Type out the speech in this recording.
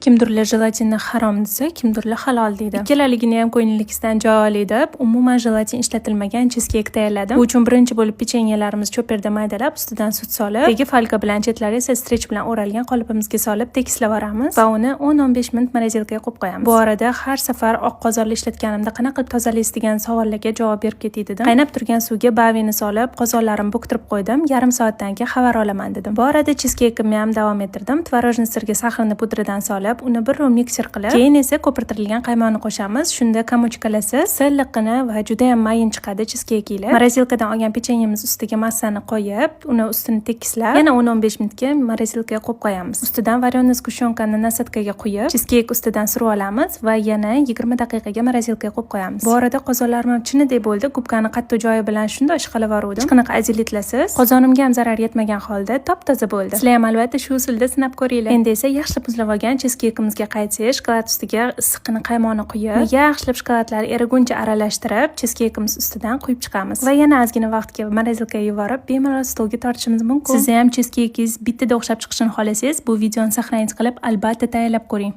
Kimdirlar jelatinni harom desa, kimdirlar halol deydi. Ikkalaligini ham ko'ngillikisidan joy olay deb, umuman jelatin ishlatilmagan cheesecake tayyorladim. Bu uchun birinchi bo'lib pechenyelarimizni choperda maydalab, ustidan sut solib, tagi folga bilan, chetlari esa stretch bilan o'ralgan qolipimizga solib tekislab yuboramiz va uni 10-15 minut морозилка ga qo'yib qo'yamiz. Bu orada har safar oq qozonli ishlatganimda qanaqa qilib tozalaysiz degan savollarga javob berib ketay dedim. Qaynab turgan suvga Bavini solib, qozonlarimni bo'ktirib qo'ydim. Yarim soatdan keyin xabar olaman dedim. Bu orada cheesecake'imni ham davom ettirdim. Творожный сыр ga сахарный pudradan solib, uni bir mikser qilib, keyin esa ko'pirtirilgan qaymoqni qo'shamiz. Shunda комочка larsiz, silliqqina va juda ham mayin chiqadi cheesecake'lar. Морозилка dan olgan pechenyemiz ustiga massani qo'yib, uni ustini tekislab, yana 10-15 minutga морозилка ga qo'yib qo'yamiz. Ustidan вареный сгущёнка ni насадка ga quyib, cheesecake ustidan surib olamiz va yana 20 daqiqaga морозилка ga qo'yib qo'yamiz. Bu orada qozonlarim ham chinidek bo'ldi. Губка ni qattiq joyi bilan shunday ishqalab yubordim. Hech qanaqa отделить larsiz, qozonimga ham zarar yetmagan holda top-toza bo'ldi. Sizlar ham albatta shu usulda sinab ko'ringlar. Endi esa yaxshilab muzlab olgan cheesecake'imizga qaytsak, shokolad ustiga issiqqina qaymoqni quyib, yaxshilab shokoladlar eriguncha aralashtirib, cheesecake'imiz ustidan quyib chiqamiz. Va yana ozgina vaqtga морозилка ga yuborib, bemalol stolga tortishimiz mumkin. Sizni ham cheesecake'ingiz bittada o'xshab chiqishini xohlasangiz, bu videoni сохранить qilib, albatta tayyorlab ko'ring.